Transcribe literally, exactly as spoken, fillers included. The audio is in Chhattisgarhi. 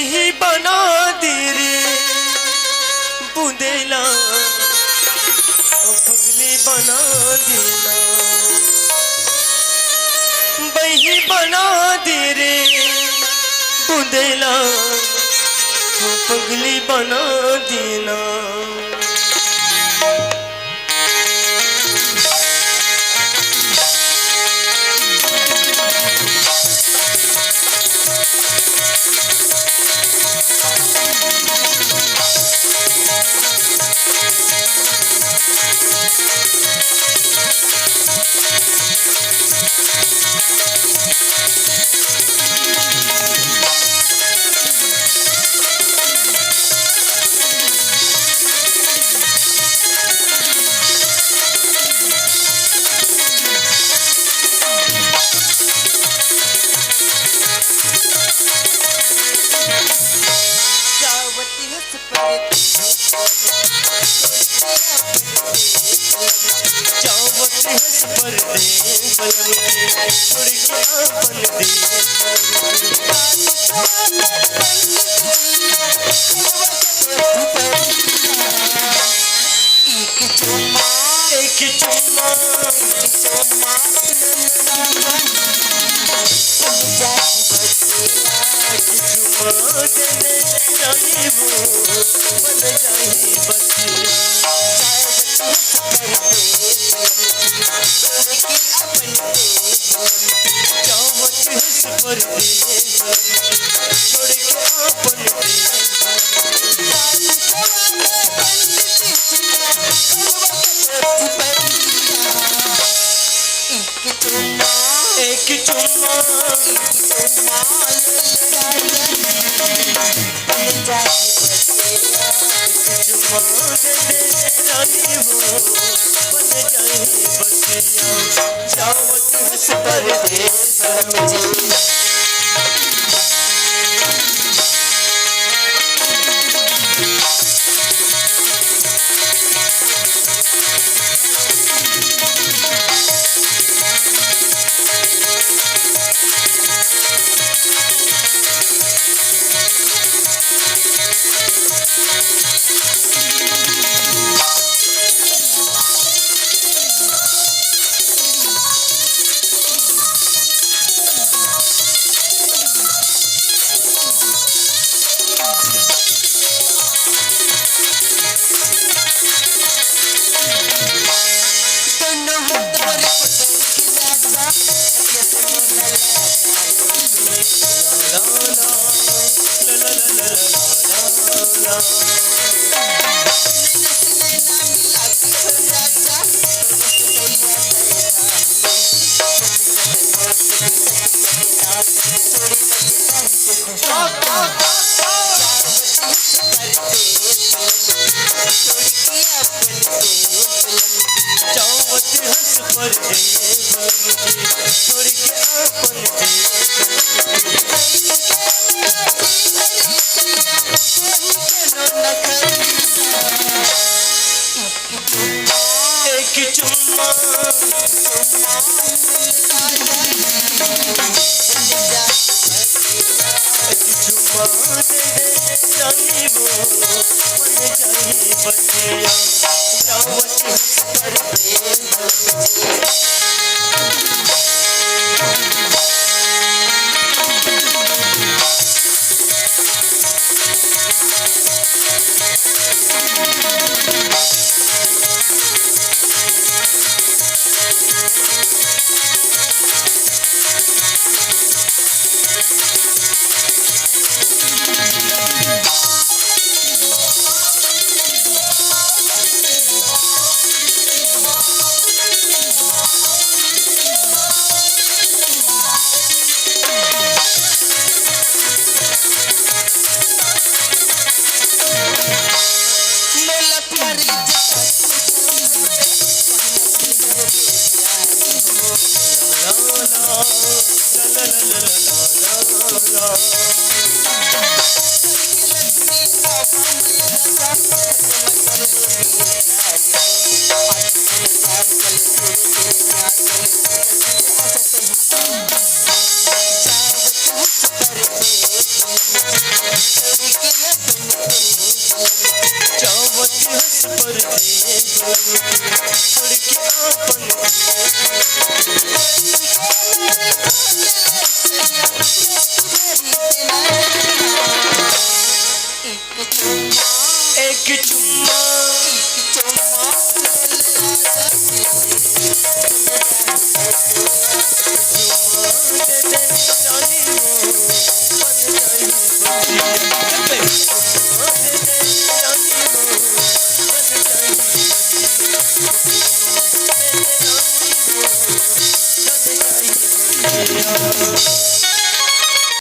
ही बना दे रे बुंदेला, पगली बना देना। बही बना दे रे बुंदेला, पगली बना देना। जावत हस परदेस, जावत हस परदेस, छोड़ के अपन देस। एक चुम्मा, एक चुम्मा, एक चुम्मा, एक चुम्मा दे दे रानी वो, बन जाही बतिया। जावत हस परदेस, छोड़ के अपन देस। एक चुम्मा, एक चुम्मा, एक चुम्मा दे दे रानी वो, बन जाही बतिया। जावत हस परदेस बलम जी। जावत हस परदेस, छोड़ के अपन देस। एक चुम्मा, एक चुम्मा दे दे रानी वो, बन जाही बतिया। जावत हस परदेस। परदेस, छोड़ के आपन देस। एक चुम्मा, एक चुम्मा,